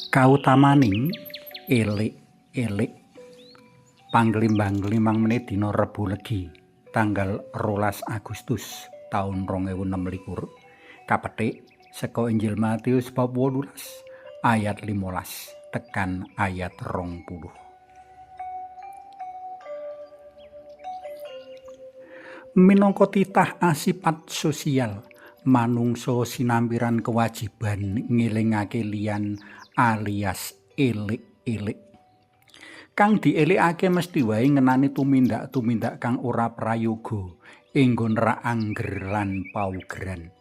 Kautamaning elik-elik panglimbang-limang menit dina Rebo Legi tanggal 12 Agustus taun 2026 kapetik saka Injil Matius bab 18 ayat 15 tekan ayat 20. Minangka titah asipat sosial, manungsa sinampiran kewajiban ngelingake liyan alias elik-elik. Kang dielikake mesti wae ngenani tumindak-tumindak kang ora prayoga enggon rak angger lan paugeran.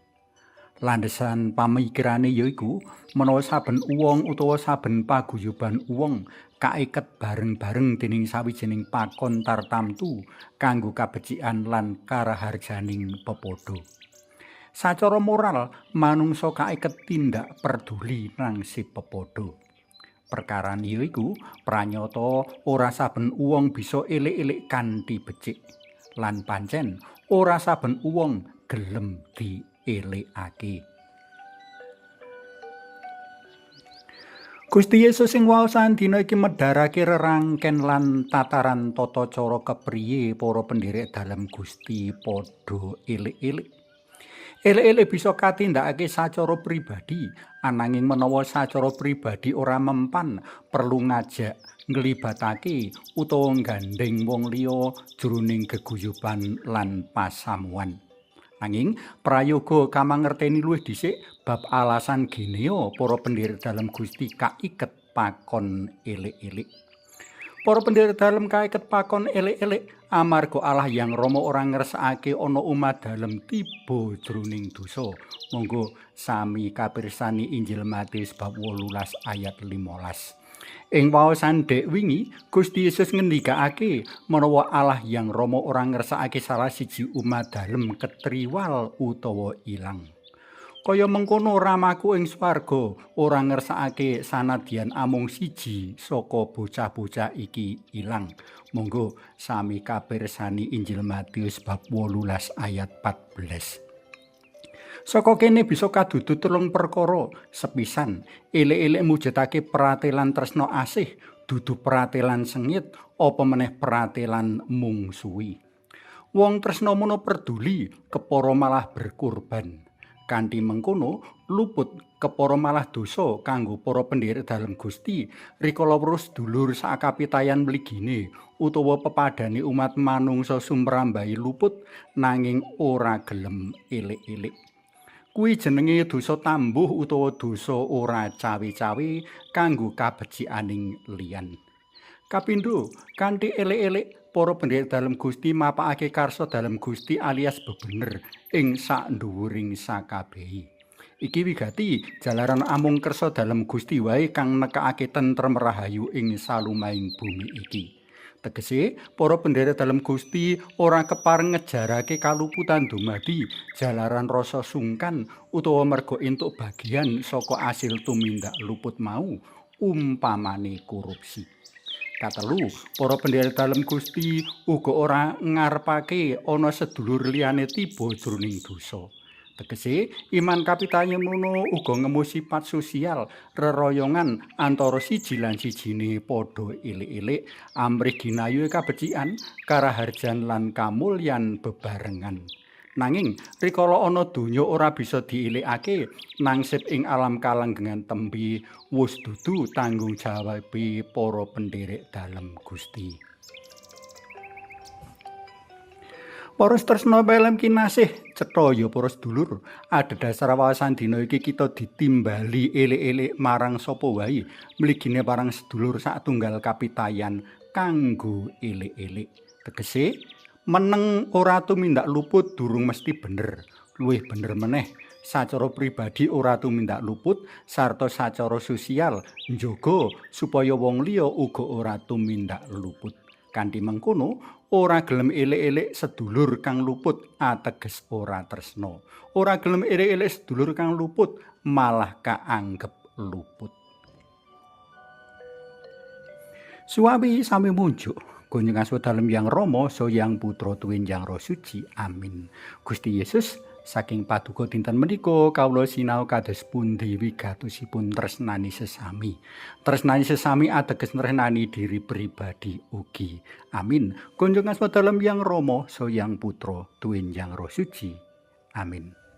Landesan pamikirane yaiku menawa saben wong utawa saben paguyuban wong kaiket bareng-bareng dening sawijining pakon tartamtu kanggo kabecikan lan karaharjaning pepadha. Sacara moral, manungsa kaiket tindak perduli nang si pepadha. Perkaran yaiku pranyata ora saben wong bisa elik-elik kanthi becik. Lan pancen ora saben wong gelem dielikake. Gusti Yesus ing waosan dina iki medharake rerangken lan tataran tata cara kepriye para pendherek dalem Gusti padha elik-elik. Elik-elik bisa katindakake sacara pribadi, ananging menawa sacara pribadi ora mempan, perlu ngajak, nglibatake utawa nggandheng wong liya jroning geguyuban lan pasamuan. Nanging prayoga kamangerteni luwih dhisik bab alasan genea para pendherek dalem Gusti kaiket pakon elik-elik. Para pendherek dalem kaiket pakon elik-elik amarga Allah Yang Rama ora ngersakake ana umat dalem tiba jroning dosa. Monggo sami kapirsani Injil Matius bab 18 ayat 15. Ing waosan dek wingi, Gusti Yesus ngendikake menawa Allah Yang Rama ora ngersakake salah siji umat dalem ketriwal utawa ilang. Kaya mengkono Ramaku ing swarga ora ngersakake sanadyan amung siji saka bocah-bocah iki ilang. Monggo sami kapirsani Injil Matius bab 18 ayat 14. Saka kene bisa kadudut telung perkara. Sepisan, elik-elik mujudake pratelan tresna asih, dudu pratelan sengit, apa meneh pratelan mungsuhi. Wong tresna mono peduli, kepara malah berkorban. Kanthi mengkono, luput kepara malah dosa kanggo para pendherek dalem Gusti rikala weruh sedulur sakapitayan mligine utawa pepadane umat manungsa sumrambahi luput nanging ora gelem elik-elik. Kuwi jenenge dosa tambuh utawa dosa ora cawe-cawe kanggo kabecikaning liyan. Kapindho, kanthi elik-elik para pendherek dalem Gusti mapakake karsa dalem Gusti alias bebener ing sakndhuwuring sakabehi. Iki wigati jalaran amung kersa dalem Gusti wae kang nekakake tentrem rahayu ing salumahing bumi iki. Tegese, para pendherek dalem Gusti ora kepareng ngejarake kaluputan dumadi jalaran rasa sungkan utawa merga entuk bagian saka asil tumindak luput mau, umpamane korupsi. Katelu, para pendherek dalem Gusti uga ora ngarepake ana sedulur liyane tiba jroning dosa. Tegese, iman kapitayan mono uga ngemu sifat sosial reroyongan antara siji lan sijine padha elik-elik amrih ginayuhe kabecikan, karaharjan lan kamulyan bebarengan. Nanging rikala ana donya ora bisa dielikake, nangsip ing alam kalanggengan tembe wus dudu tanggung jawabe para pendherek dalem Gusti. Para tresna pelem kinasih, cetha ya para sedulur, adhedhasar wawasan dina iki kita ditimbali elik-elik marang sapa wae, mligine marang sedulur satunggal kapitayan kanggo elik-elik. Tegese, meneng ora tumindak luput durung mesti bener. Luwih bener meneh, sacara pribadi ora tumindak luput sarta sacara sosial njaga supaya wong liya uga ora tumindak luput. Kanthi mengkono, ora gelem elik-elik sedulur kang luput ateges ora tresna. Ora gelem elik-elik sedulur kang luput malah kaanggep luput. Suwawi sami munjuk. Gunjung asma dalem Yang Rama, so Yang Putra tuwin Yang Roh Suci. Amin. Gusti Yesus Saking paduka dinten menika kawula sinau kados pundi wigatosipun tresnani sesami. Tresnani sesami ateges tresnani diri pribadi ugi. Amin. Kunjung asma dalem Yang Rama, Sang Yang Putra, tuwin Yang Roh Suci. Amin.